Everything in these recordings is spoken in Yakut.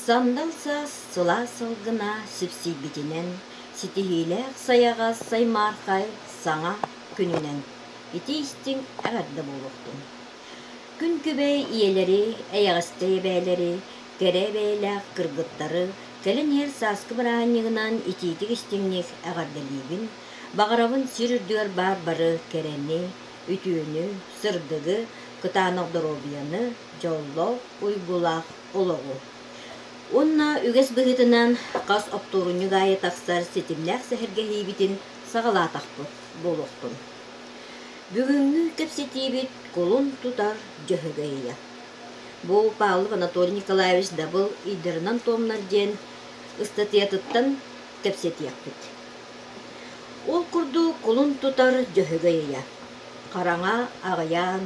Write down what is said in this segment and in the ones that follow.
Сандал саас сылаас салгына сипсийбитинэн, ситиһиилээх сайаҕас саймаархай саҥа күнүнэн итии-истиҥ эҕэрдэ буолуохтун! Күн күбэй ийэлэри, эйэҕэстэй эбээлэри, кэрэ бэйэлээх кыргыттары кэлин иһэр сааскы бырааһынньыгынан итиитик-истиҥник эҕэрдэлиибин, баҕарабын сир үрдүгэр баар бары кэрэни, үтүөнү, сырдыгы, кытаанах доруобуйаны, дьоллоох, уйгулаах олоҕу. Уонна үгэс быһыытынан хас оптуорунньук аайы тахсар ситимнээх сэһэргэһиибитин саҕалаатахпыт буолуохтун. Бүгүҥҥү кэпсэтиибит кулун тутар Дьөһөгөй ыйа. Бу Павлов Анатолий Николаевич Дабыл ыйдарынан туомнар диэн ыстатыйатыттан кэпсэтиэхпит. Ол курдук кулун тутар Дьөһөгөй ыйа. Хараҥа аҕыйаан,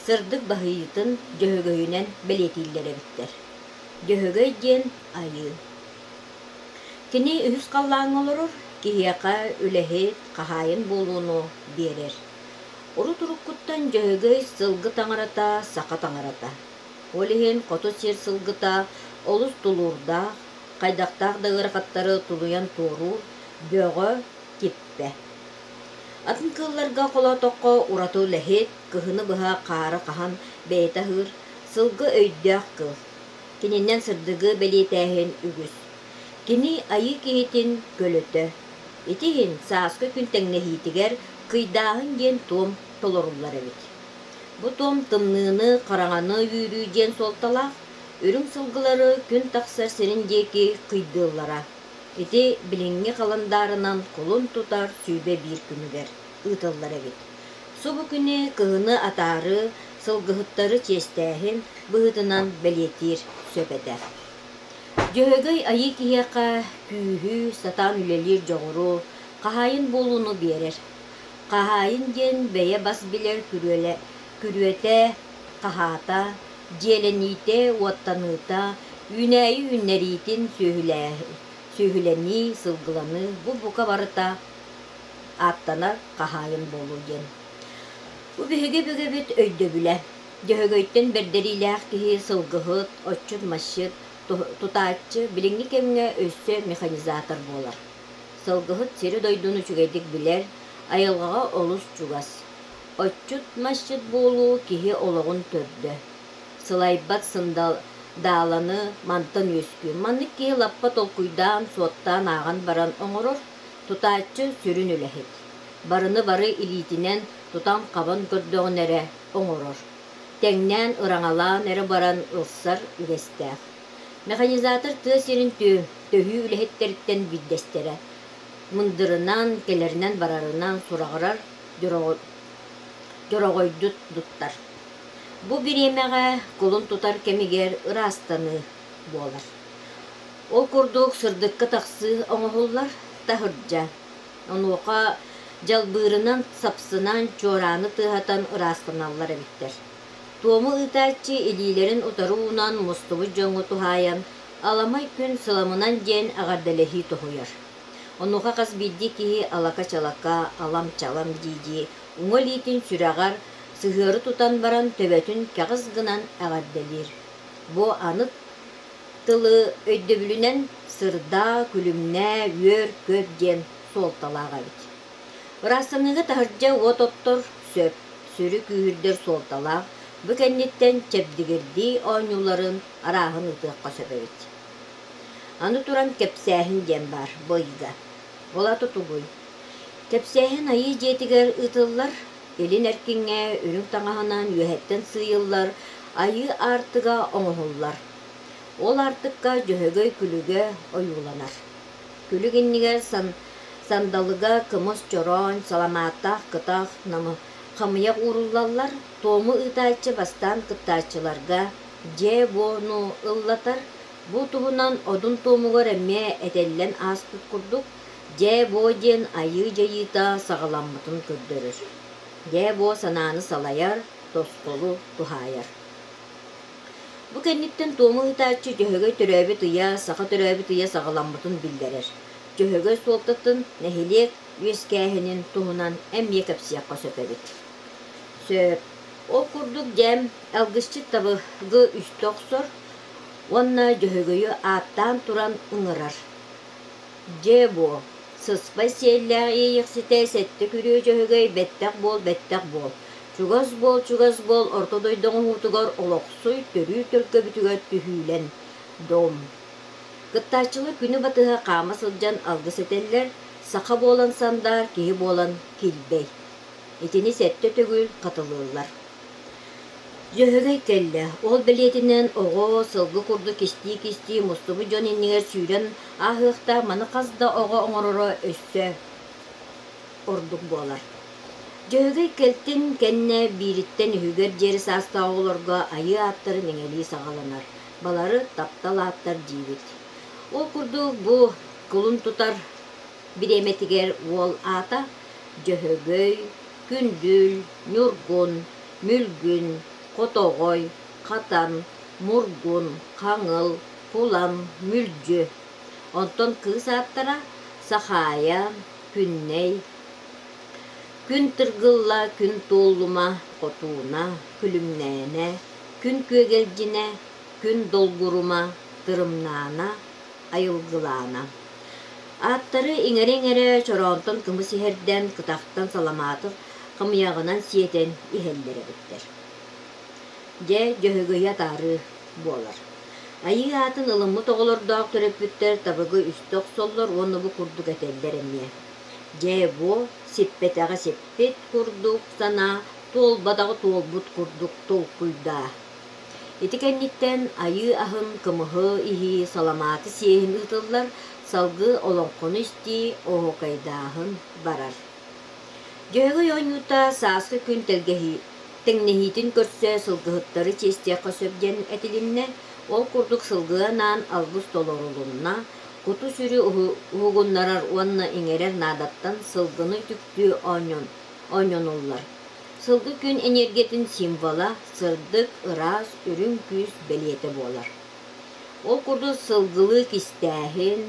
сырдык баһыйыытын дьөһөгөйүнэн бэлиэтииллэр эбиттэр. Дьөһөгөй диэн айыы. Кини үһүс халлааҥҥа олорор, киһиэхэ үлэһит, хаһаайын буолууну биэрэр. Урут-уруккуттан Дьөһөгөй сылгы таҥарата, саха таҥарата. Ол иһин хоту сир сылгыта олус тулуурдаах, хайдахтаах да ыарахаттары тулуйан туоруур, бөҕө, киппэ. Атын кыылларга холоотоххо ураты үлэһит, кыһыны быһа хаары хаһан бэйэтэ аһыыр, сылгы өйдөөх кыыл. Кининэн сырдыгы бэлиэтээһин үгүс. Кини айыы киһитин көлөтө. Ити иһин сааскы күн тэҥнэһиитигэр кыйдааһын диэн туом толоруллар эбит. Бу туом тымныыны, хараҥаны үүрүү диэн суолталаах, үрүҥ сылгылары күн тахсар сирин диэки кыйдыыллара. Ити билиҥҥи халандаарынан кулун тутар 21 күнүгэр ыытыллар эбит. Субу күнү кыһыны атаары, сылгыһыттары чиэстээһин быһыытынан бэлиэтиир сөп этэ. Дьөһөгөй айыы киһиэхэ күүһү, сатаан үлэлиир дьоҕуру, хаһаайын буолууну биэрэр. Хаһаайын диэн бэйэ бас билэр күрүөлэ, күрүөтэ, хаһаата, дьиэлэниитэ, уоттаныыта, үүнээйи үүннэриитин сүөһүлэнии, сылгыланыы бу бука барыта ааттанар хаһаайын буолуу диэн. Бу биһиги өбүгэбит өйдөбүлэ. Дьөһөгөйтөн бэрдэриилээх киһи сылгыһыт, отчут-масчыт, тутааччы, билиҥҥи кэмҥэ өссө механизатор буолар. Сылгыһыт сири-дойдуну үчүгэйдик билэр, айылҕаҕа олус чугас. Отчут-масчыт буолуу киһи олоҕун төрдө. Сылайбат сындааланы мантан үөскүүр. Маннык киһи лаппа толкуйдаан, суоттаан ааҕан баран оҥорор, тутааччы сүрүн үлэһит. Барыны бары илиитинэн тутан-хабан көрдөҕүнэ эрэ оҥорор. Тэҥнээн, ыраҥалаан эрэ баран ылсар үгэстээх. Механизатор тыа сирин төһүү үлэһиттэриттэн биирдэстэрэ. Мындырынан, кэлэринэн-барарынан сураҕырар дьороҕойдут туттар. Бу бириэмэҕэ кулун тутар кэмигэр ыраастаныы буолар. Ол курдук сырдыкка тахсыы оҥоһуллар, таһырдьа. Онуоха дьалбыырынан, сапсынан, чуорааны тыаһатан ыраастаналлар эбиттэр. Туому ыытааччы илиилэрин утары уунан мустубут дьоҥҥо туһаайан «Аламай күн сыламынан» диэн эҕэрдэлэһии тоһуйар. Онуоха хас биирдии киһи алака-чалака, алам-чалам дии-дии уҥа илиитин сүрэҕэр сыһыары тутан баран төбөтүн кэҕис гынан эҕэрдэлиир. Бу аны тылы өйдөбүлүнэн сырдаа, күлүмнээ, үөр-көт диэн суолталаах эбит. Ыраастаныыга таһырдьа уот оттор сөп, сүрү күүһүрдэр суолталаах, бу кэнниттэн чэбдигирдии оонньууларын арааһын ыытыахха сөп эбит. Аны туран кэпсээһин диэн баар бу ыйга. Ол аата тугуй? Кэпсээһин Айыы дьиэтигэр ыытыллар, илин эркиҥҥэ үрүҥ таҥаһынан үөһэттэн сыыйыллар Айыы аартыга оҥоһуллар. Ол аартыкка Дьөһөгөй күлүгэ ойууланар. Күлүк иннигэр сандалыга кымыс чороон, саламааттаах кытах, хамыйах ууруллаллар, туому ыытааччы бастаан кыттааччыларга дьиэ-буону ыллатар, бу туһунан Одун туомугар эмиэ этэллэн ааспыт курдук, дьээ-буо диэн айыы дьайыыта саҕаламмытын көрдөрөр. Дьээ-буо санааны салайар, тосхолу туһаайар. Бу кэнниттэн туому ыытааччы Дьөһөгөй төрөөбүт ыйа, саха төрөөбүт ыйа саҕаламмытын биллэрэр. Дьөһөгөй суолтатын, нэһилиэк үөскээһинин туһунан эмиэ кэпсиэххэ сөп эбит. Сөп. Ол курдук дьэм, алгысчыт табыгы үстэ охсор. Уонна Дьөһөгөйү ааттаан туран ыҥырар: «Дьэ буо, сыспай сиэллээх иэйэхситэ сэттэ күрүө Дьөһөгөй бэттэх буол, бэттэх буол, чугас буол, чугас буол, орто дойду оҥоһуутугар олохсуй, төрүүр төлкөбүтүгэр түһүүлэн, дом». Кыттааччылар күнү батыһа хаама сылдьан алгыс этэллэр, саха буолан сандаар, киһи буолан килбэй. Итини сэттэ төгүл хатылыыллар. Дьөһөгөй кэллэ, ол бэлиэтинэн оҕо, сылгы курдук кистии-кистии мустубут дьон иннигэр сүүрэн ааһыахтаах маны хас да оҕо оҥороро өссө ордук буолар. Дьөһөгөй кэлтин кэннэ биириттэн үһүгэр диэри саастаах оҕолорго айыы ааттарын иҥэрии саҕаланар. Балары таптал ааттар диибит. Ол курдук бу кулун тутар бириэмэтигэр уол аата Дьөһөгөй, Күндүл, Ньургун, Мүлгүн, Хотоҕой, Хатан, Мургун, Хаҥыл, Кулан, Мүлдьү. Онтон кыыс ааттара Сахаайа, Күннэй, Күн Тыргылла, Күн Туоллума, Хотууна, Күлүмнээнэ, Күн Күөгэлдьинэ, Күн Долгурума, Тырымнаана, Айылгылаана. Ааттары иҥэрэ-иҥэрэ чороонтон кымыс иһэрдэн, кытахтан саламааты хамыйаҕынан сиэтэн иһэллэр эбиттэр. Дьэ, Дьөһөгөйү атаарыы буолар. Айыы аатын ылыммыт оҕолордоох төрөппүттэр табыгы үстэ охсоллор уонна бу курдук этэллэр эмиэ: «Дьээ-буо, сиппэтэҕи сиппит курдук санаа, туолбатаҕы туолбут курдук толкуйдаа». Ити кэнниттэн айыы аһын, кымыһы иһии, саламааты сиэһин ыытыллар, салгыы олоҥхону истии, оһуокайдааһын барар. Дьөһөгөй оонньуута сааскы күн тэҥнэһиитин көрсө сылгыһыттары чиэстиэххэ сөп диэн этилиннэ. Ол курдук сылгыга анаан алгыс толорулунна, куту-сүрү уһугуннарар уонна иҥэрэр наадаттан сылгыны үтүктүү оонньонуллар. Сылгы күн энергиятын символа, сырдык, ыраас, үрүҥ күүс бэлиэтэ буолар. Ол курдук сылгылыы кистээһин,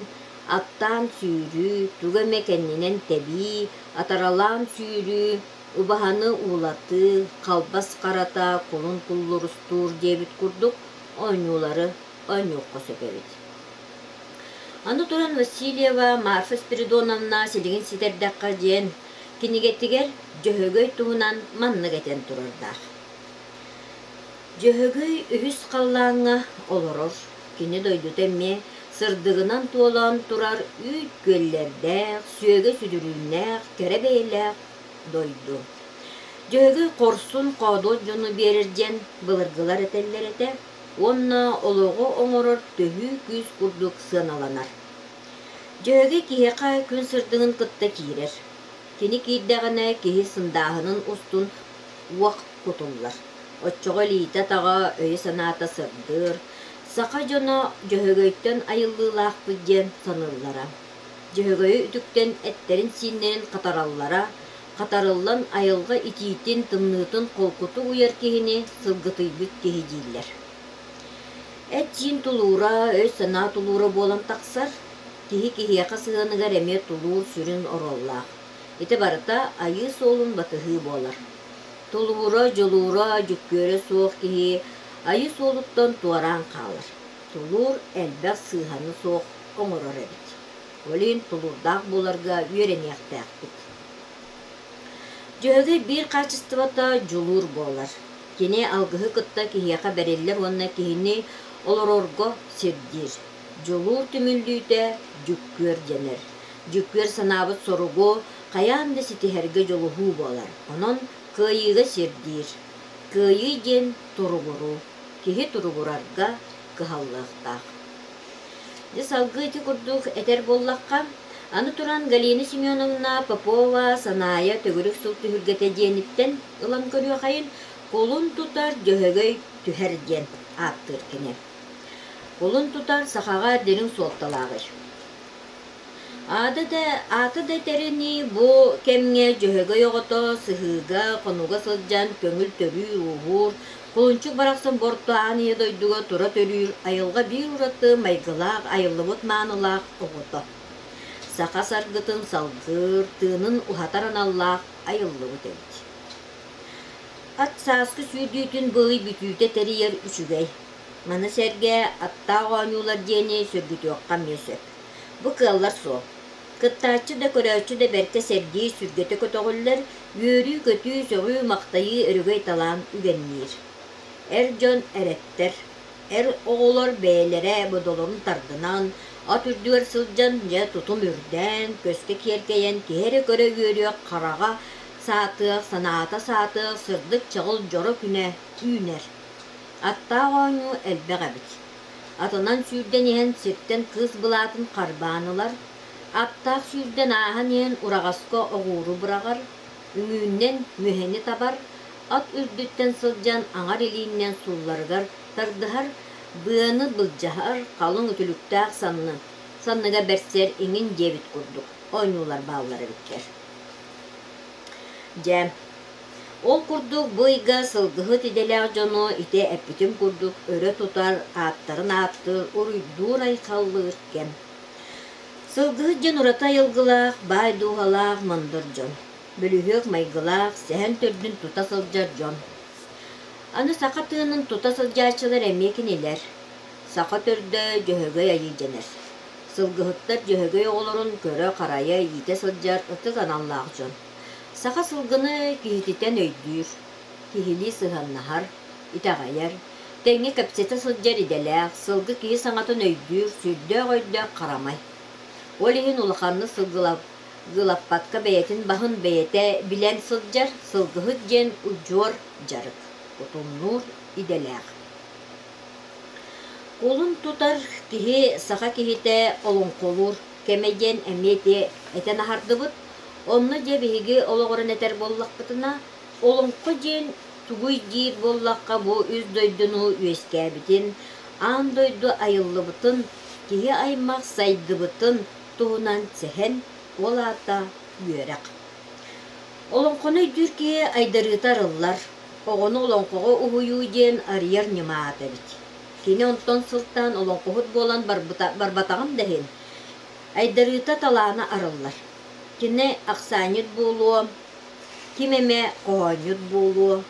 аттаан сүүрүү, тугу эмэ кэннинэн тэбии, атаралаан сүүрүү, убаһаны уулатыы, халбас харата, кулун куллурустуур диэбит курдук оонньуулары оонньуохха сөп эбит. Аны туран Васильева Марфа Спиридоновна силигин ситэрдэххэ диэн кинигэтигэр Дьөһөгөй туһунан маннык этэн турардаах. Дьөһөгөй үһүс халлааҥҥа олорор, кини дойдута эмиэ сырдыгынан туолан турар үүт күөллэрдээх, сүөгэй сүдүрүүннээх, кэрэ бэйэлээх дойду. Дьөһөгөй хорсун хоодуот дьону биэрэр диэн былыргылар этэллэр этэ уонна олоҕу оҥорор төһүү күүс курдук сыаналанар. Дьөһөгөй киһиэхэ күн сырдыгын кытта киирэр. Кини киирдэҕинэ киһи сындааһынын устун уох кутуллар. Оччоҕо илиитэ-атаҕа, өйө-санаата сырдыыр, саха дьоно Дьөһөгөйтөн айыллыылаахпыт диэн саныыллара. Дьөһөгөйү үтүктэн эттэрин-сииннэрин хатараллара, хатарыллан айылҕа итиитин, тымныытын холкутук уйар киһини сылгытыйбыт киһи дииллэр. Эт-сиин тулуура, өй-санаа тулуура буолан тахсар. Киһи киһиэхэ сыһыаныгар эмиэ тулуур сүрүн оруоллаах. Ити барыта айыы суолун батыһыы буолар. Тулуура, дьулуура, дьүккүөрэ суох киһи айыы суолуттан туораан хаалар. Тулуур элбэх сыыһаны суох оҥорор эбит. Ол иһин тулуурдаах буоларга үөрэниэхтээхпит. Дьөһөгөй биир хаачыстыбата дьулуур буолар. Кини алгыһы кытта киһиэхэ бэриллэр уонна киһини олорорго сирдиир. Дьулуур түмүллүүтэ дьүккүөр дэнэр. Дьүккүөр санаабыт соругу хайаан да ситиһэргэ дьулуһуу буолар. Онон кыайыыга сирдиир. Кыайыы диэн туругуруу. Киһи туругурарга кыһаллыахтаах. Дьэ салгыы ити курдук этэр буоллахха, аны туран Галина Семеновна Попова Санаайа төгүрүк сыл түһүлгэтэ диэниттэн ылан көрүөхэйин, кулун тутар Дьөһөгөй түһэр диэн ааттыыр кини. Кулун тутар сахаҕа дириҥ суолталааҕый. Аата да, аата да этэринии, бу кэмҥэ Дьөһөгөй оҕото сыһыыга, хонууга сылдьан көҥүл төрүүр-ууһуур, кулунчук барахсан бу орто аан ийэ дойдуга тура төрүүр айылҕа биир ураты майгылаах, айыллыбыт маанылаах оҕото. Саха саргытын салгыыр, тыынын уһатар аналлаах айыллыбыт эбит. Ат сааскы сүүрдүүтүн быый бүтүүтэ тэрийэр үчүгэй. Маны сэргэ аттаах оонньуулар диэни сөргүтүөххэ эмиэ сөп. Бу кыаллар суол. Кыттааччы да, көрөөччү да бэркэ сэргии, сүргэтэ көтөҕүллэр, үөрүү-көтүү, сөҕүү-махтайыы өрөгөй-талаан үгэнниир. Эр дьон эрэттэр, эр оҕолор бэйэлэрэ бодолорун тардынан, ат үрдүгэр сылдьан, дьэ тутум үрдээн, көскө киэркэйэн киһи эрэ көрө үөрүөх, хараҕа саатыах, санаата саатыах сырдык чаҕыл дьоро күнэ үүнэр. Аттаах оонньуу элбэх эбит. Атынан сүүрдэн иһэн сиртэн кыыс былаатын харбаан ылар, аттаах сүүрдэн ааһан иһэн ураҕаска оҕууру быраҕар, үҥүүннэн мүһэни табар, ат үрдүттэн сылдьан аҥар илииннэн суулларыгар тардыһар, быаны былдьаһар, халыҥ үтүлүктээх санны, санныга бэрсэр иҥин диэбит курдук оонньуулар бааллар эбиттэр. Дьэ, ол курдук бу ыйга сылгыһыт идэлээх дьону ити эппитим курдук өрө тутар, ааттарын ааттыыр, уруйдуур-айхаллыыр кэм. Сылгыһыт дьон ураты айылгылаах, баай дууһалаах мындыр дьон. Бөлүһүөк майгылаах, сэһэн төрдүн тута сылдьар дьон. Аны саха тыынын тута сылдьааччылар эмиэ кинилэр. Саха төрдө Дьөһөгөй Айыы дэнэр. Сылгыһыттар Дьөһөгөй оҕолорун көрө-харайа иитэ сылдьар ытык аналлаах дьон. Саха сылгыны киһититэн өйдүүр, киһилии сыһыаннаһар, итэҕэйэр, тэҥҥэ кэпсэтэ сылдьар идэлээх, сылгы киһи саҥатын өйдүүр, сүрдээх өйдөөх харамай. Ол иһин улаханнык сылгылаппакка бэйэтин баһын бэйэтэ билэн сылдьар сылгыһыт диэн удьуор дьарык, утумнуур идэлээх. Кулун тутар киһи саха киһитэ олоҥхолуур кэмэ диэн эмиэ ити этэн аһардыбыт. Онно дьэ биһиги олоҕуран этэр буоллахпытына, олоҥхо диэн тугуй диир буоллахха бу үс дойдуну үөскээбитин, аан дойду айыллыбытын, киһи аймах сайдыбытын туһунан сэһэн, ол аата үөрэх. Олоҥхону өйдүүр киһи айдарыыта арыллар, оҕону олоҥхоҕо уһуйуу диэн арыйар ньыма аата эбит. Кини онтон сылтаан олоҥхоһут буолан барбыта, барбатаҕын да иһин, айдарыыта талаана арыллар. Кини ахсаанньыт буолуо, ким эмэ хоһоонньут буолуо,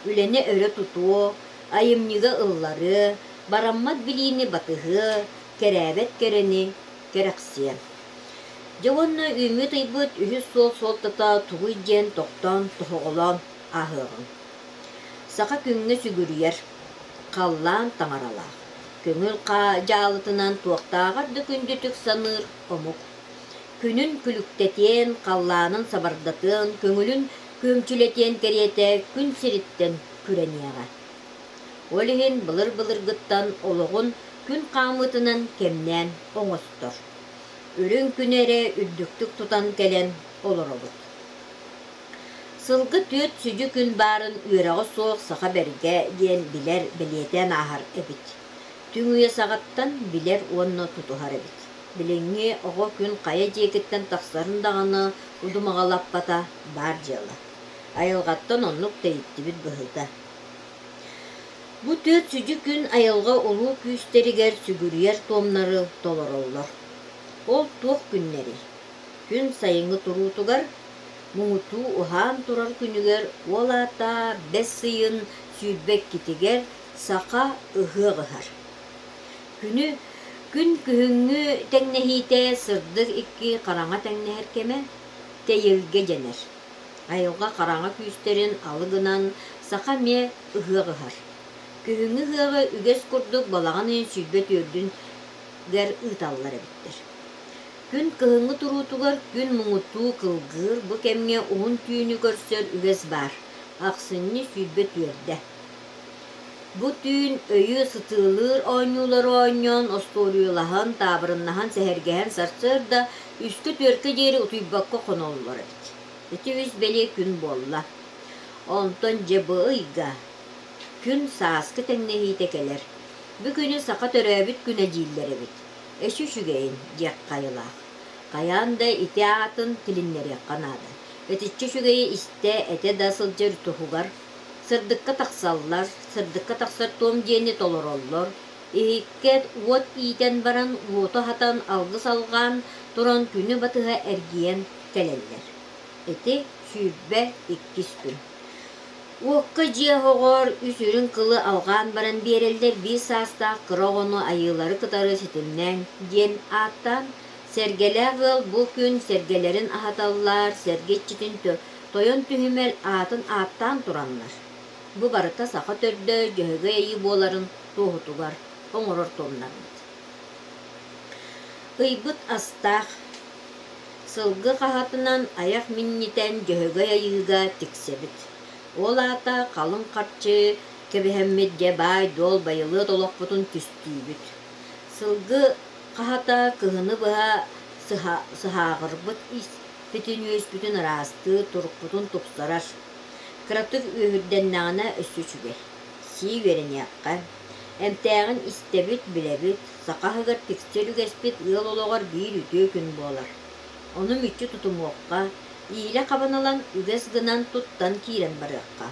үлэни өрө тутуо, айымньыга ылларыа, бараммат билиини батыһыа, кэрээбэт кэрэни кэрэхсиэ. Дьэ уонна үүммүт ыйбыт үһүс суол суолтата тугуй диэн тохтоон тоһоҕолоон ааһыаҕыҥ. Саха күҥҥэ сүгүрүйэр, халлаан таҥаралаах, көҥүл дьаалытынан туохтааҕар да күндүтүк саныыр омук. Күнүн күлүктэтиэн, халлаанын сабардатыан, көҥүлүн күөмчүлэтиэн кэриэтэ күн сириттэн күрэниэҕэ. Ол иһин былыр-былыргыттан олоҕун күн хаамыытынан кэмнээн оҥостор. Үрүҥ күнү эрэ үрдүктүк тутан кэлэн олоробут. Сылгы түөрт сүдү күн баарын үөрэҕэ суох саха бэргэ диэн билэр, бэлиэтээн ааһар эбит. Түҥ үйэ саҕаттан билэр уонна тутуһар эбит. Билиҥҥи оҕо күн хайа дьиэтиттэн тахсарын даҕаны удумаҕалаппата баар дьыала. Айылҕаттан оннук тэйиттибит быһыыта. Бу түөрт сүдү күн айылҕа улуу күүстэригэр сүгүрүйэр туомнары толороллор. Ол туох күннэрий? Күн сайыҥҥы туруутугар, муҥутуу уһаан турар күнүгэр уол аата бэс ыйын 22-тигэр саха ыһыах ыһар. Күнү күн күһүҥҥү тэҥнэһиитэ сырдык икки хараҥа тэҥнэһэр кэмэ тэйилгэ дэнэр. Айылҕа хараҥа күүстэрин алы гынан саха эмиэ ыһыах ыһар. Күһүҥҥү ыһыаҕы үгэс курдук балаҕан ыйын 24-гэр ыыталлар эбиттэр. Күн кыһыҥҥы туруутугар күн муҥутуу кылгыыр, бу кэмҥэ уһун түүнү көрсөр үгэс баар. Ахсынньы 24-дэ. Бу түүн өйү сытыылыыр оонньуулары оонньоон, остуоруйалаһан, таабырыннаһан, сэһэргэһэн сарсыарда үскэ-түөркэ диэри утуйбакка хоноллор эбит. Ити үс бэлиэ күн буолла. Онтон дьэ бу ыйга күн сааскы тэҥнэһиитэ кэлэр. Бу күнү саха төрөөбүт күнэ дииллэр эбит. Эчи үчүгэйин диэххэ айылаах. Хайаан да ити аатын тилиннэриэххэ наада. Итиччэ үчүгэйи истэ, этэ да сылдьар туһугар Сырдыкка тахсаллар, сырдыкка тахсар туом диэни толороллор, иһиккэ уот иитэн баран уоту аһатан алгыс алҕаан туран күнү батыһа эргийэн кэлэллэр. Ити 22 күн. Уокка дьиэ оһоҕор үс үрүҥ кылы алҕаан баран биэрэллэр биир саастаах кыра оҕону айыылары кытары ситимнээҥ диэн ааттаан, сэргэлээх ыал бу күн сэргэлэрин аһаталлар, сэргэ иччитин тойон түһүмэл аатын ааттаан тураннар. Бу барыта саха төрдө Дьөһөгөй Айыы буоларын туоһутугар оҥорор туомнарбыт. Ыйбыт астаах, сылгы хаһатынан айах минньитэн Дьөһөгөй Айыыга тиксэбит. Ол аата халыҥ харчы кэбиһэммит дьэ баай-дуол байылыат олохпутун түстүүбүт. Сылгы хаһата кыһыны быһа сыһааҕырбыт испитин-үөспүтүн ыраастыыр, турукпутун тупсарар. Кыратык үөһүрдэннэҕинэ өссө үчүгэй. Сии үөрэниэххэ. Эмтээҕин истэбит, билэбит, саха аһыгар тиксэр үгэспит ыал олоҕор биир үтүө күн буолар. Ону мүччү тутумуохха, иилэ хабан ылан үгэс гынан туттан киирэн барыахха.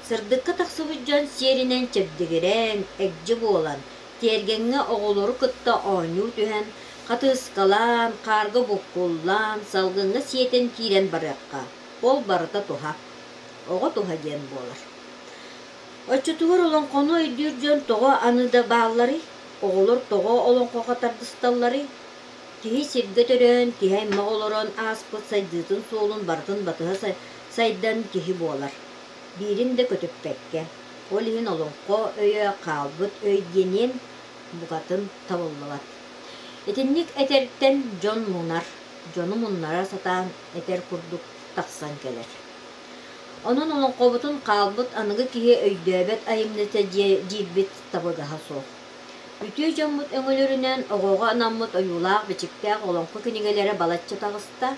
Сырдыкка тахсыбыт дьон сиэринэн чэбдигирэн, эгдьи буолан, тиэргэҥҥэ оҕолору кытта оонньуу түһэн, хатыыскалаан, хаарга буккуллан, салгыҥҥа сиэтэн киирэн барыахха. Ол барыта туһа. Оҕо туһа диэн буолар. Оччотугар олоҥхону өйдүүр дьон тоҕо аны да баалларый? Оҕолор тоҕо олоҥхоҕо тардысталларый? Киһи сиргэ төрөөн, киһи аймах олорон ааспыт сайдыытын суолун барытын батыһа сайдан киһи буолар. Биирин да көтүппэккэ. Ол иһин олоҥхо өйө хаалбыт өй диэниэн букатын табыллыбат. Итинник этэртэн дьон мунар, дьону муннара сатаан этэр курдук тахсан кэлэр. Онон олоҥхобутун хаалбыт аныгы киһи өйдөөбөт айымньыта диирбит табыгаһа суох. Үтүө дьоммут өҥөлөрүнэн оҕоҕо анаммыт ойуулаах-бичиктээх олоҥхо кинигэлэрэ балачча таҕыста,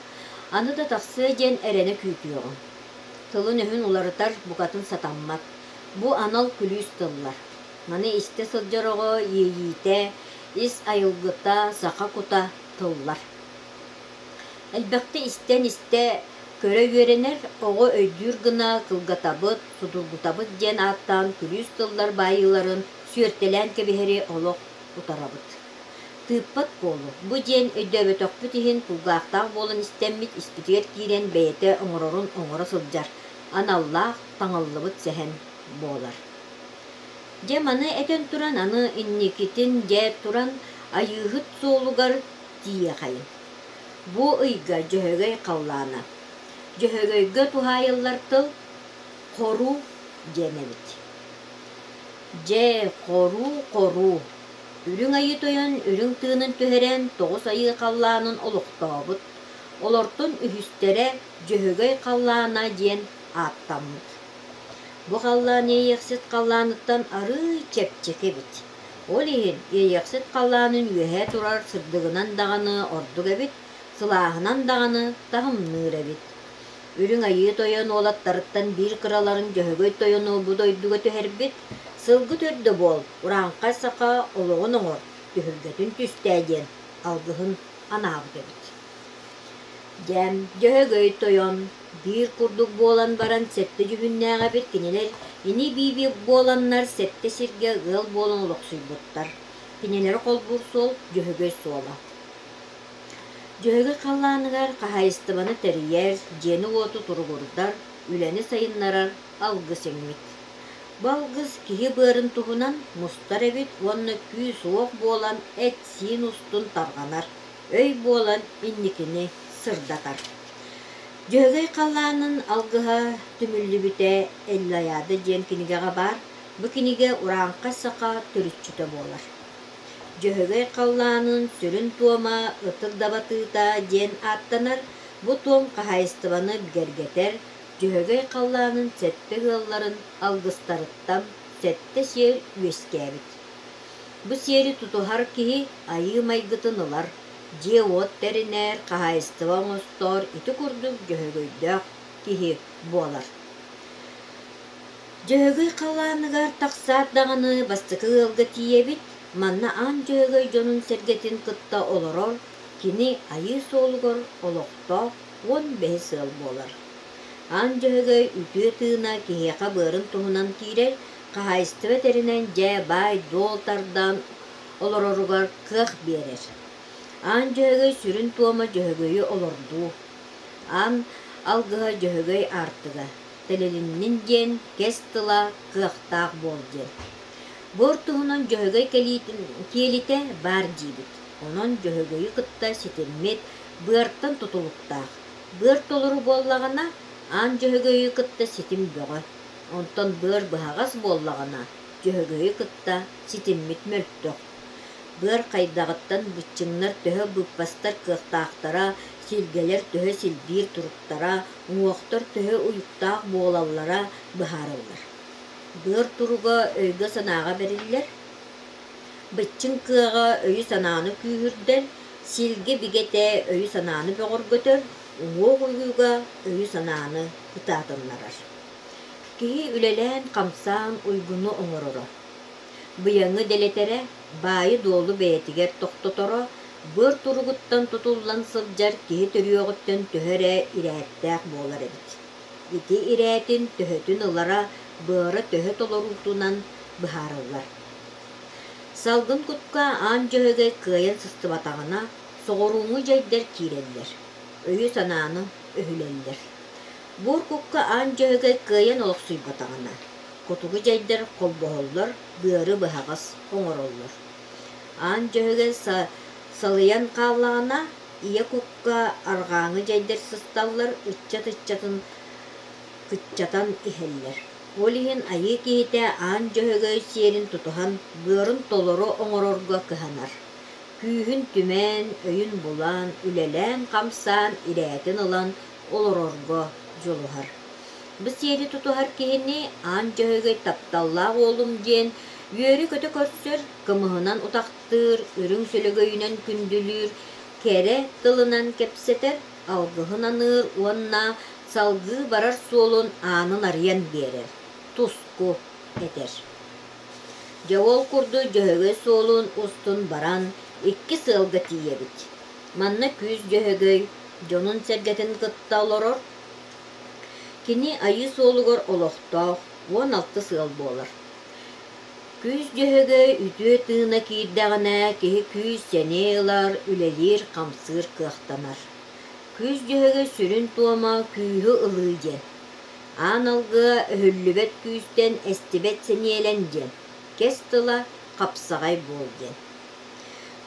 аны да тахсыа диэн эрэнэ күүтүөҕүҥ. Тылын-өһүн уларытар букатын сатаммат. Бу анал күлүүс тыллар. Маны истэ сылдьар оҕо иэйиитэ, ис айылгыта, саха кута тыллар. Элбэхтэ истэн-истэ көрө үөрэнэр, оҕо өйдүүр гына кылгатабыт, судургутабыт диэн ааттаан күлүүс тыллар баайыыларын сүөртэлээн кэбиһэри олох утарабыт. Тыыппат буолу, бу диэн өйдөөбөтөхпүт иһин кулгаахтаах буолан истэммит испитигэр киирэн бэйэтэ оҥорорун оҥоро сылдьар аналлаах таҥыллыбыт сэһэн буолар. Дьэ маны этэн туран аны инникитин дьэ туран Айыыһыт суолугар тиийиэхэйиҥ. Бу ыйга Дьөһөгөй халлаана. Дьөһөгөйгө туһаайыллар тыл хоруу диэн эбит. Дьэ, хоруу-хоруу, Үрүҥ Айыы Тойон үрүҥ тыынын түһэрэн тоҕус айыы халлаанын олохтообут, олортон үһүстэрэ Дьөһөгөй халлаана диэн ааттаммыт. Бу халлаан Иэйэхсит халлааныттан арыый чэпчэки эбит. Ол иһин Иэйэхсит халлаанын үөһэ турар сырдыгынан даҕаны ордук эбит, сылааһынан даҕаны таһымныыр эбит. Үрүҥ Айыы Тойон уолаттарыттан биир кыраларын Дьөһөгөй Тойону бу дойдуга түһэрбит, сылгы төрдө буол, урааҥхай саха олоҕун оҥор, түһүлгэтин түстээ диэн алгыһын анаабыт эбит. Дьэ, Дьөһөгөй Тойон биир курдук буолан баран сэттэ дьүһүннээх эбит кинилэр ини-бии буоланнар сэттэ сиргэ ыал буолан олохсуйбуттар. Кинилэри холбуур суол Дьөһөгөй суола. Дьөһөгөй халлааныгар хаһаайыстыбаны тэрийэр, дьиэни-уоту туругурдар, үлэни сайыннарар алгыс иҥмит. Бу алгыс киһи быарын туһунан мустар эбит уонна күүс-уох буолан эт-сиин устун тарҕанар, өй буолан инникини сырдатар. Дьөһөгөй халлаанын алгыһа түмүллүбүтэ Эллайаада диэн кинигэҕэ баар. Бу кинигэ урааҥхай саха төрүччүтэ буолар. Дьөһөгөй халлаанын сүрүн туома Ытык дабатыыта диэн ааттанар. Бу туом хаһаайыстыбаны бигэргэтэр, Дьөһөгөй халлаанын сэттэ ыалларын алгыстарыттан сэттэ сиэр үөскээбит. Бу сиэри тутуһар киһи айыы майгытын ылар, дьиэ-уот тэринэр, хаһаайыстыба оҥостор ити курдук дьөһөгөйдөөх киһи буолар. Дьөһөгөй халлааныгар тахсаат даҕаны бастакы ыалга тиийэбит, манна аан Дьөһөгөй дьонун-сэргэтин кытта олорор, кини айыы суолугар олохтоох 15 ыал буолар. Аан Дьөһөгөй үтүө тыына киһиэхэ быарын туһунан киирэр, хаһаайыстыба тэринэн дьэ баай-дуол тардан олороругар кыах биэрэр. Аан Дьөһөгөй сүрүн туома Дьөһөгөйү олордуу. Аан алгыһа Дьөһөгөй аартыга. тэлилиннин диэн кэс тыла кыахтаах буол диэн. Буор туһунан Дьөһөгөй киэлитэ баар диибит. Онон Дьөһөгөйү кытта ситиммит быартан тутулуктаах. Быар толору буоллаҕына, аан Дьөһөгөйү кытта ситим бөҕө. Онтон быар быһаҕас буоллаҕына, Дьөһөгөйү кытта ситиммит мөлтөх. Быар хайдаҕыттан быччыҥнар төһө быыппастар кыахтаахтара, силгэлэр төһө силбиир туруктара, уҥуохтар төһө уйуктаах буолаллара быһаарыллар. Быар туруга өйгө-санааҕа бэриллэр, быччыҥ кыаҕа өйү-санааны күүһүрдэр, силгэ бигэтэ өйү-санааны бөҕөргөтөр, уҥуох уйууга өйү-санааны кытаатыннарар. Киһи үлэлээн-хамсаан уйгуну оҥороро, быйаҥы дэлэтэрэ, баайы-дуолу бэйэтигэр тохтоторо, быар туругуттан тутуллан сылдьар киһи төрүөҕүттэн төһө эрэ ирээттээх буолар эбит. Ити ирээтин төһөтүн ылара быара төһө толоруутунан быһаарыллар. Салгын кутка аан дьөһөгөй кыайан сыстыбатаҕына, соҕурууҥҥу дьайдар киирэллэр, өйү-санааны өһүлэллэр. Буор кукка аан дьөһөгөй кыайан олохсуйбатаҕына, хотугу дьайдар холбоһоллор, быары быһаҕас оҥороллор. Аан дьөһөгөй салыйан хааллаҕына, ийэ кукка арҕааҥы дьайдар сысталлар, ыччат ыччатын кыччатан иһэллэр. Ол иһин айыы киһитэ аан дьөһөгөй сиэрин тутуһан, быарын толору оҥорорго кыһанар. Күүһүн түмэн, өйүн булан, үлэлээн-хамсаан, ирээтин ылан олорорго дьулуһар. Бу сиэри тутуһар киһини аан дьөһөгөй тапталлаах уолум диэн үөрэ-көтө көрсөр, кымыһынан утахтыыр, үрүҥ сөлөгөйүнэн күндүлүүр, кэрэ тылынан кэпсэтэр, алгыһын аныыр уонна салгыы барар суолун аанын арыйан биэрэр, туску этэр. Дьэ ол курдук Дьөһөгөй суолун устун баран икки сыалга тиийэбит. Манна Күүс Дьөһөгөй дьонун-сэргэтин кытта олорор. Кини Айыы суолугар олохтоох 16 сыал буолар. Күүс Дьөһөгөй үтүө тыына киирдэҕинэ киһи күүс-сэниэ ылар, үлэлиир-хамсыыр кыахтанар. Күүс Дьөһөгөй сүрүн туома күүһү ылыы диэн. Аан алгыа өһүллүбэт күүстэн эстибэт сэниэлэн диэн, кэс тыла хапсаҕай буол диэн.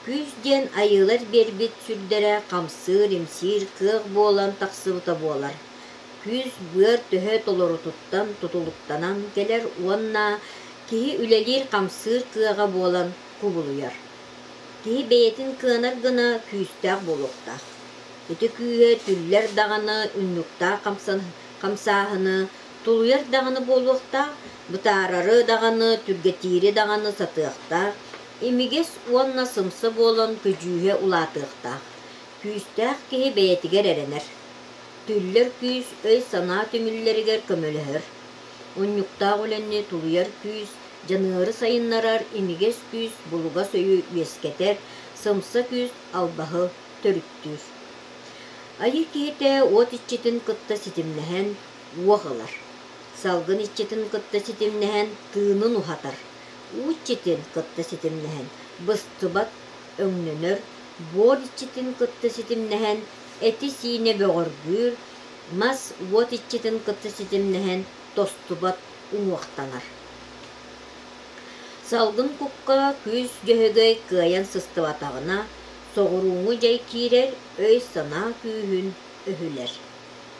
Күүс диэн айыылар биэрбит сүрдэрэ хамсыыр-имсиир кыах буолан тахсыбыта буолар. Күүс быар төһө толорутуттан тутулуктанан кэлэр уонна киһи үлэлиир-хамсыыр кыаҕа буолан кубулуйар. Киһи бэйэтин кыанар гына күүстээх буолуохтаах. Ити күүһэ түллэр даҕаны унньуктаах хамсааһыны тулуйар даҕаны буолуохтаах, бытаарары даҕаны, түргэтиири даҕаны сатыахтаах, имигэс уонна сымса буолан көдьүүһэ улаатыахтаах. Күүстээх киһи бэйэтигэр эрэнэр. Түллэр күүс өй-санаа түмүллэригэр көмөлөһөр. Унньуктаах үлэни тулуйар күүс, дьаныары сайыннарар имигэс күүс булугас өйү үөскэтэр, сымса күүс албаһы төрүттүүр. Айыы киһитэ уот иччитин кытта ситимнэһэн уох ылар. Салгын иччитин кытта ситимнэһэн тыынын уһатар. Уу иччитин кытта ситимнэһэн быстыбат өҥнөнөр, буор иччитин кытта ситимнэһэн эти-сиинэ бөҕөргүүр, мас уот иччитин кытта ситимнэһэн тостубат уҥуохтанар. Салгын кукка күүс дьөһөгөй кыайан сыстыбатаҕына, соҕурууҥҥу дьай киирэр, өй-санаа күүһүн өһүлэр.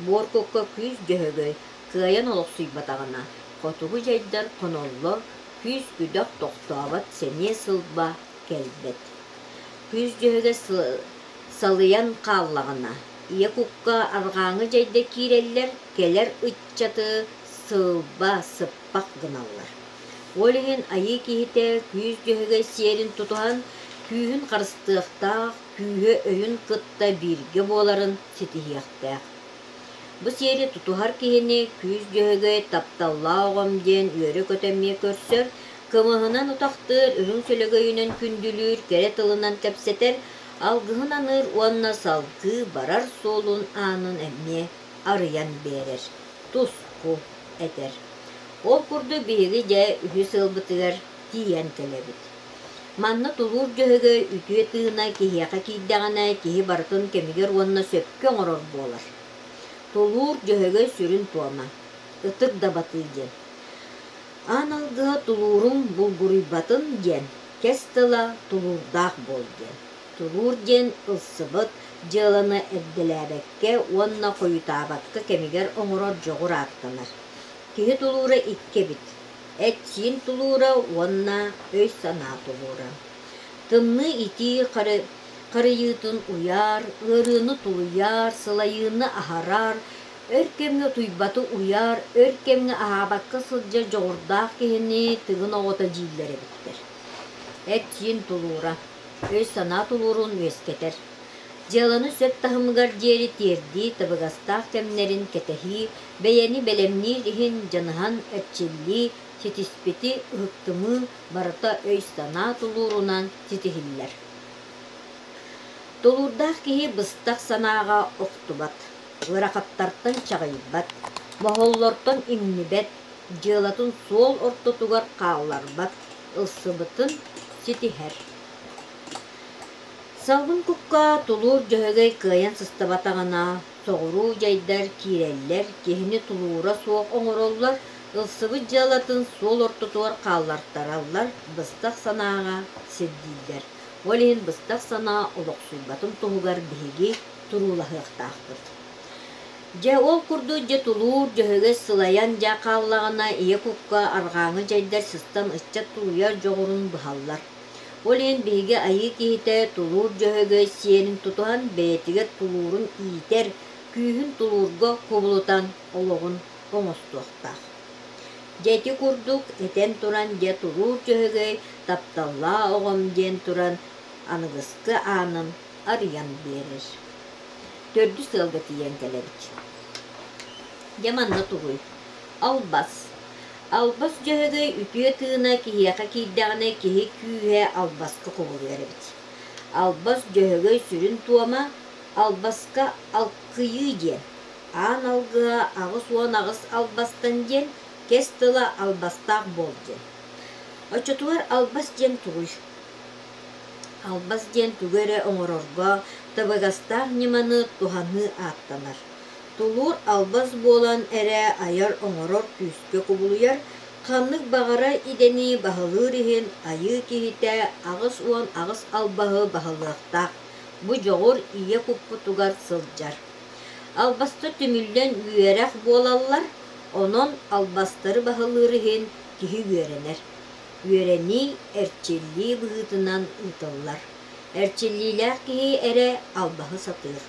Буор кукка күүс дьөһөгөй кыайан олохсуйбатаҕына, хотугу дьайдар хоноллор, күүс-күдэх тохтообот сэниэ-сылба кэлбэт. Күүс дьөһөгөй салыйан хааллаҕына, ийэ кукка арҕааҥҥы дьайда киирэллэр, кэлэр ыччаты сылба сыппах гыналлар. Ол иһин айыы киһитэ күүс дьөһөгөй сиэрин тутуһан, күүһүн харыстыахтаах, күүһэ өйүн кытта бииргэ буоларын ситиһиэхтээх. Бу сиэри тутуһар киһини күүс дьөһөгөй тапталлаах оҕом диэн үөрэ-көтө эмиэ көрсөр, кымыһынан утахтыыр, үрүҥ сөлөгөйүнэн күндүлүүр, кэрэ тылынан кэпсэтэр, алгыһын аныыр уонна салгыы барар суолун аанын эмиэ арыйан биэрэр, туску этэр. Ол курдук биһиги дьэ үһүс ыалбытыгар тиийэн кэлэбит. Манна тулуур дьөһөгөй үтүө тыына киһиэхэ киирдэҕинэ киһи барытын кэмигэр уонна сөпкө оҥорор буолар. Тулуур дьөһөгөй сүрүн туома. Ытык дабатыы диэн. Аан алгыһа тулууруҥ булгуруйбатын диэн, кэс тыла тулуурдаах буол диэн. Тулуур диэн ылсыбыт дьыаланы эрдэлээбэккэ уонна хойутаабакка кэмигэр оҥорор дьоҕур ааттанар. Киһи тулуура икки эбит: эт-сиин тулуура уонна өй-санаа тулуура. Тымныы итии харыйыытын уйар, ыарыыны тулуйар, сылайыыны аһарар, өр кэмҥэ утуйбаты уйар, өр кэмҥэ аһаабакка сылдьар дьоҕурдаах киһини тыгын оҕото дииллэр эбиттэр. Эт-сиин тулуура, өй-санаа тулуурун үөскэтэр. Дьыаланы сөп таһымыгар диэри тиэрдии табыгастаах кэмнэрин кэтэһии, бэйэни бэлэмниир иһин дьаныһан эрчиллии, ситиспити ыһыктымыы барыта өй-санаа тулуурунан ситиһиллэр. Тулуурдаах киһи быстах санааҕа охтубат, ыарахаттартан чаҕыйбат, моһоллортон иҥнибэт, дьыалатын суол ортотугар хаалларбат, ылсыбытын ситиһэр. Салгын кукка тулуур Дьөһөгөй кыайан сыстыбатаҕына, соҕуруу дьайдар киирэллэр, киһини тулуура суох оҥороллор, ылсыбыт дьыалатын суол ортотугар хааллартараллар, быстах санааҕа сирдииллэр. Ол иһин быстах санаа олохсуйбатын туһугар биһиги туруулаһыахтаахпыт. Дьэ, ол курдук дьэ тулуур Дьөһөгөй сылайан дьэ хааллаҕына ийэ кукка арҕааҥы дьайдар сыстан ыччат тулуйар дьоҕурун быһаллар. Ол иһин биһиги айыы киһитэ тулуур Дьөһөгөй сиэрин тутуһан бэйэтигэр тулуурун иитэр, күүһүн тулуурга кубулутан олоҕун оҥостуохтаах. Дьэ ити курдук этэн туран дьэ тулуур Дьөһөгөй тапталлаа оҕом диэн туран аныгыскы аанын арыйан биэрэр. Төрдүс ыалга тиийэн кэлэбит. Дьэ манна тугуй? Албас. Албас Дьөһөгөй үтүө тыына киһиэхэ киирдэҕинэ киһи күүһэ албаска кубулуйар эбит. Албас Дьөһөгөй сүрүн туома албаска алкыйыы диэн. Аан алгыһа 88 албастан диэн, кэс тыла албастаах буол диэн. Оччотугар албас диэн тугуй? Албас диэн тугу эрэ оҥорорго табыгастаах ньыманы туһаныы ааттанар. Тулуур албас буолан эрэ айар-оҥорор күүскэ кубулуйар, ханнык баҕарар идэни баһылыыр иһин айыы киһитэ 88 албаһы баһылыахтаах, бу дьоҕур ийэ куппутугар сылдьар. Албастар түмүллэн үөрэх буолаллар, онон албастары баһылыыр иһин киһи үөрэнэр. Үөрэнии эрчиллии быһыытынан ыытыллар. Эрчиллиилээх киһи эрэ албаһы сатыыр.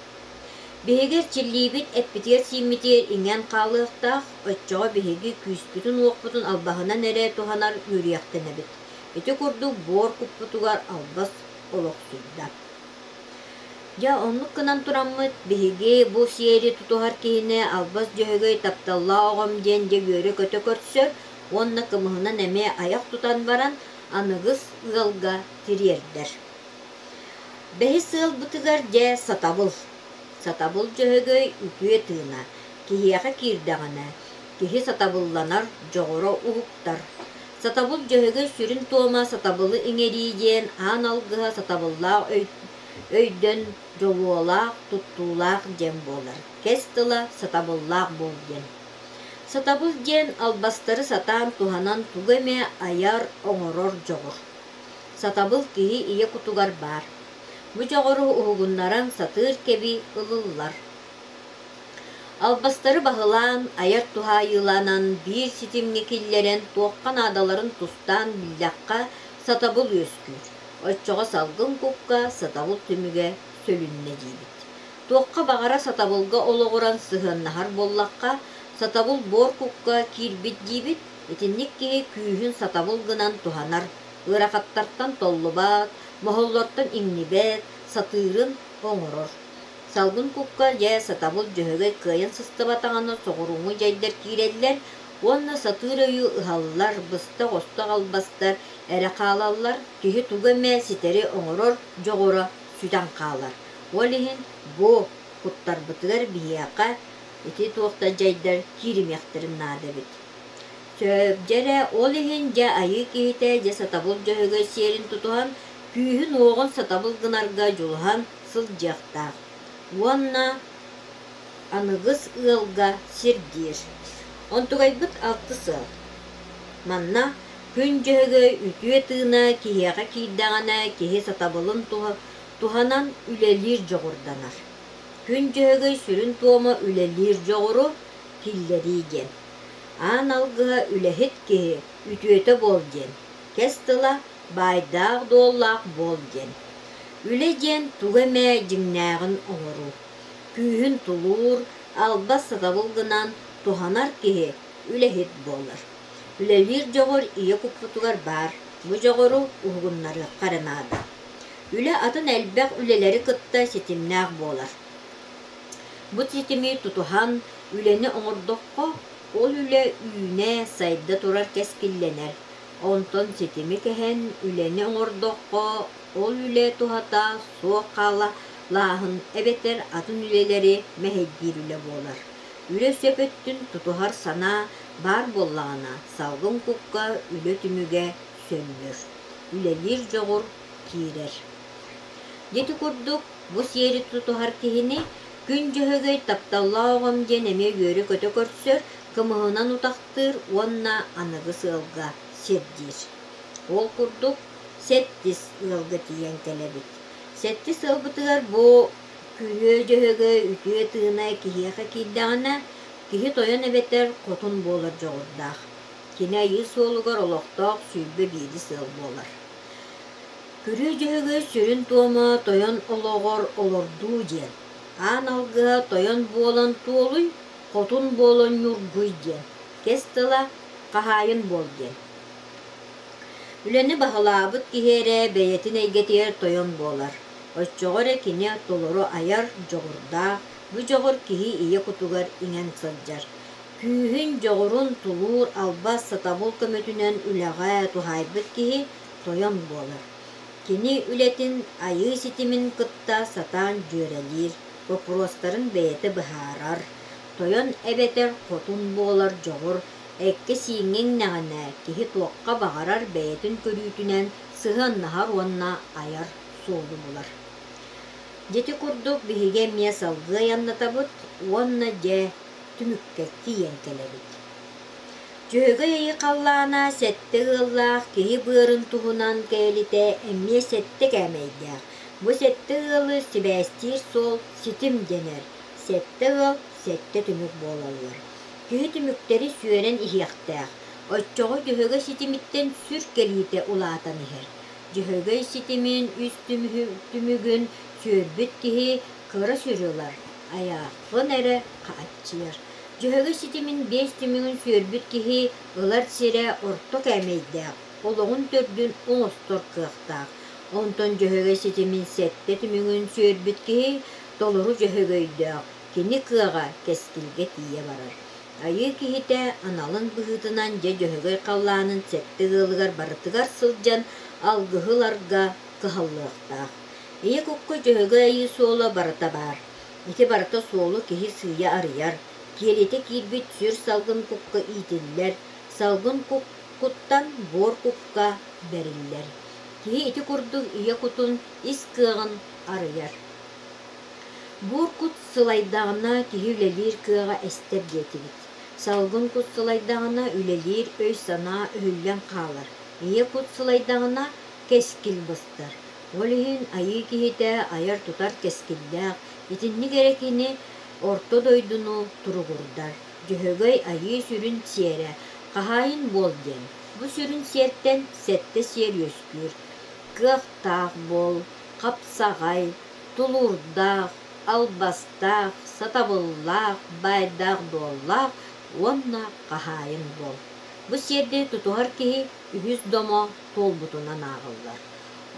Биһиги эрчиллиибит эппитигэр-сииммитигэр иҥэн хаалыахтаах, оччоҕо биһиги күүспүтүн-уохпутун албаһынан эрэ туһанар үөрүйэхтэнэбит. Ити курдук буор куппутугар албас олохсуйда. Дьэ, оннук гынан тураммыт, биһиги бу сиэри тутуһар киһини Албас Дьөһөгөй тапталлаах оҕом диэн дьэ үөрэ-көтө көрсөр уонна кымыһынан эмиэ айах тутан баран, аныгыс ыалга тириэрдэр. Бэһис ыалбытыгар дьэ сатабыл. Сатабыл Дьөһөгөй үтүө тыына, киһиэхэ киирдэҕинэ, киһи сатабылланар дьоҕура уһуктар. Сатабыл Дьөһөгөй сүрүн туома сатабылы иҥэрии диэн аан алгыһа сатабыллаах өйдөн дьолуолаах, туттуулаах диэн буолар. Кэс тыла сатабыллаах буол диэн. Сатабыл диэн албастары сатаан туһанан тугу эмэ айар, оҥорор дьоҕур. Сатабыл киһи ийэ кутугар баар. Бу дьоҕуру уһугуннаран сатыыр кэби ылыллар. Албастары баһылаан, айар туһаайыыланан, биир ситимҥэ киллэрэн туохха наадаларын тустаан биллэххэ, сатабыл үөскүүр. Оччоҕо салгын кукка сатабыл түмүгэ сөлүннэ диибит. Туохха баҕара сатабылга олоҕуран сыһыаннаһар буоллахха, сатабыл буор кукка киирбит диибит, итинник киһи күүһүн сатабыл гынан туһанар, ыарахаттартан толлубат, моһоллортон иҥнибэт, сатыырын оҥорор. Салгын кукка дьэ сатабыл Дьөһөгөй кыайан сыстыбатаҕына соҕурууҥҥу дьайдар киирэллэр уонна сатыыр өйү ыһаллар, быстах-остох албастар эрэ хаалаллар, киһи тугу эмэ ситэри оҥорор дьоҕура сүтэн хаалар. Ол иһин бу куттарбытыгар биһиэхэ ити туох да дьайдар кииримиэхтэрин наада эбит. Сөп, дьэ эрэ ол иһин дьэ айыы киһитэ дьэ сатабыл Дьөһөгөй сиэрин тутуһан, күүһүн-уоҕун сатабыл гынарга дьулуһан сылдьыахтаах уонна аныгыс ыалга сирдиир. Онтугайбыт алтыс ыал. Манна Күн Дьөһөгөй үтүө тыына киһиэхэ киирдэҕинэ киһи сатабылын туһанан үлэлиир дьоҕурданар. Күн Дьөһөгөй сүрүн туома үлэлиир дьоҕуру киллэрии диэн. Аан алгыһа үлэһит киһи үтүөтэ буол диэн, кэс тыла баайдаах-дуоллаах буол диэн. Үлэ диэн тугу эмэ дьиҥнээҕин оҥоруу. Күүһүн тулуур, албас сатабыл гынан туһанар киһи үлэһит буолар. Үлэлиир дьоҕур ийэ куппутугар баар, бу дьоҕуру уһугуннарыахха эрэ наада. Үлэ атын элбэх үлэлэри кытта ситимнээх буолар. Бу ситими тутуһан үлэни оҥордоххо, ол үлэ үүнэ, сайда турар кэскиллэнэр. Онтон ситими кэһэн үлэни оҥордоххо, ол үлэ туһата суох хаалалааһын эбэтэр атын үлэлэри мэһэйдиир үлэ буолар. Үлэ сөп өттүн тутуһар санаа баар буоллаҕына, салгын кукка үлэ түмүгэ сөллөр, үлэлиир дьоҕур киирэр. Ити курдук, бу сиэри тутуһар киһини Күн Дьөһөгөй тапталлаах оҕом диэн эмиэ үөрэ-көтө көрсөр, кымыһынан утахтыыр уонна аныгы сыалга сирдиир. Ол курдук, сэттис ыалга тиийэн кэлэбит. Сэттис ыалбытыгар бу Күрүө Дьөһөгөй үтүө тыына киһиэхэ киирдэҕинэ, киһи тойон эбэтэр хотун буолар дьоҕурдаах. Кини айыы суолугар олохтоох 21 ыал буолар. Күрүө Дьөһөгөй сүрүн туома тойон олоҕор олордуу диэн. Аан алгыһа тойон буолан туолуй, хотун буолан ньургуй диэн. Кэс тыла хаһаайын буол диэн. Үлэни баһылаабыт киһи эрэ бэйэтин эйгэтигэр тойон буолар. Оччоҕо эрэ кини толору айар дьоҕурдаах, бу дьоҕур киһи ийэ кутугар иҥэн сылдьар. Күүһүн, дьоҕурун, тулуур, албас, сатабыл көмөтүнэн үлэҕэ туһаайбыт киһи тойон буолар. Кини үлэтин айыы ситимин кытта сатаан дьүөрэлиир, боппуруостарын бэйэтэ быһаарар. Тойон эбэтэр хотун буолар дьоҕур эккэ-сииҥҥэ иҥнэҕинэ, киһи туохха баҕарар бэйэтин көрүүтүнэн сыһыаннаһар уонна айар суолу булар. Дьэ ити курдук биһиги эмиэ салгыы айаннатабыт уонна дьэ түмүккэ тиийэн кэлэбит. Дьөһөгөй Айыы халлаана сэттэ ыаллаах киһи быарын туһунан кээлитэ эмиэ сэттэ кээмэйдээх. Бу сэттэ ыалы сибээстиир суол ситим дэнэр. Сэттэ ыал сэттэ түмүк буолаллар. Киһи түмүктэри сүөрэн иһиэхтээх. Оччоҕо Дьөһөгөй ситимиттэн сүр кэлиитэ улаатан иһэр. Дьөһөгөй ситимин үс түмүгүн сүөрбүт киһи кыра сүрү ылар, айаахпын эрэ хааччыйар. Дьөһөгөй ситимин биэс түмүгүн сүөрбүт киһи ылар сирэ орто кээмэйдээх, олоҕун төрдүн оҥостор кыахтаах. Онтон Дьөһөгөй ситимин сэттэ түмүгүн сүөрбүт киһи толору дьөһөгөйдөөх, кини кыаҕа кэскилгэ тиийэ барар. Айыы киһитэ аналын быһыытынан дьэ Дьөһөгөй халлаанын сэттэ ыалыгар барытыгар сылдьан алгыһы ыларга кыһаллыахтаах. Ийэ кукка Дьөһөгөй айыы суола барыта баар. Ити барыта суолу киһи сыыйа арыйар, киэлитэ киирбит сүр салгын кукка иитиллэр, салгын куттан буор кукка бэриллэр. Киһи ити курдук ийэ кутун ис кыаҕын арыйар. Буор кут сылайдаҕына киһи үлэлиир кыаҕа эстэр диэтибит. Салгын кут сылайдаҕына үлэлиир өй-санаа өһүллэн хаалар. Ийэ кут сылайдаҕына кэскил быстар. Ол иһин айыы киһитэ айар-тутар кэскиллээх, итинник эрэ кини орто дойдуну туругурдар. Дьөһөгөй айыы сүрүн сиэрэ хаһаайын буол диэн. Бу сүрүн сиэртэн сэттэ сиэр үөскүүр. Кыахтаах буол, хапсаҕай, тулуурдаах, албастаах, сатабыллаах, баайдаах-дуоллаах уонна хаһаайын буол. Бу сиэрдэри тутуһар киһи үһүс домо туолбутунан ааҕыллар.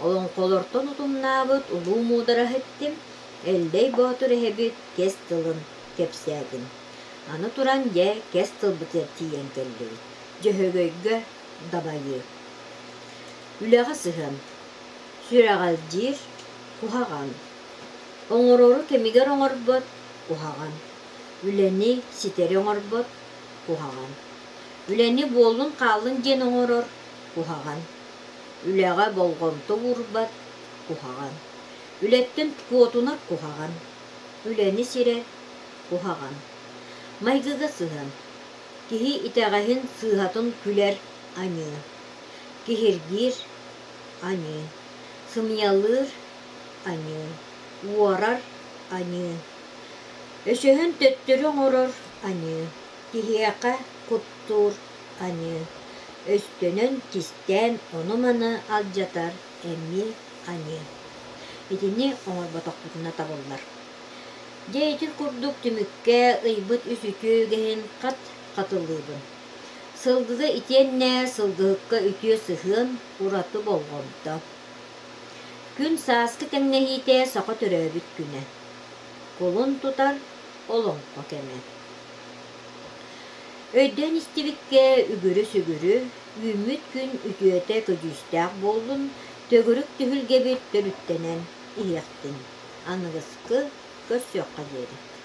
Олоҥхолортон утумнаабыт улуу муудараһ эттим, Эллэй Боотур эһэбит кэс тылын кэпсээтим. Аны туран дьэ кэс тылбытыгар тиийэн кэллибит. Дьөһөгөйгө дабайыы. Үлэҕэ сыһыан. Сүрэҕэлдьиир куһаҕан. Оҥорору кэмигэр оҥорбот куһаҕан. Үлэни ситэри оҥорбот куһаҕан. Үлэни буоллун-хааллын диэн оҥорор куһаҕан. Үлэҕэ болҕомто уурбат куһаҕан. Үлэттэн куотунар куһаҕан. Үлэни сирэр куһаҕан. Майгыга сыһыан. Киһи итэҕэһин сыыһатын күлэр аньыы, киһиргиир аньыы, сымыйалыыр аньыы, уорар аньыы, өсөһөн төттөрү оҥорор аньыы, киһиэхэ куттуур аньыы, өстөнөн кистээн ону-маны алдьатар эмиэ аньыы. Итини оҥорботохпутуна табыллар. Дьэ ити курдук түмүккэ ыйбыт үс үтүө үгэһин хат хатылыыбын. Сылгыга итиэннэ сылгыһыкка үтүө сыһыан, ураты болҕомто. Күн сааскы тэҥнэһиитэ саха төрөөбүт күнэ. Кулун тутар олоҥхо кэмэ. Өйдөөн истибиккэ үгүрү-сүгүрү, үүммүт күн үтүөтэ көдьүүстээх буоллун, төгүрүк түһүлгэбит төрүттэнэн иһиэхтин. Аныгыскы көрсүөххэ диэри.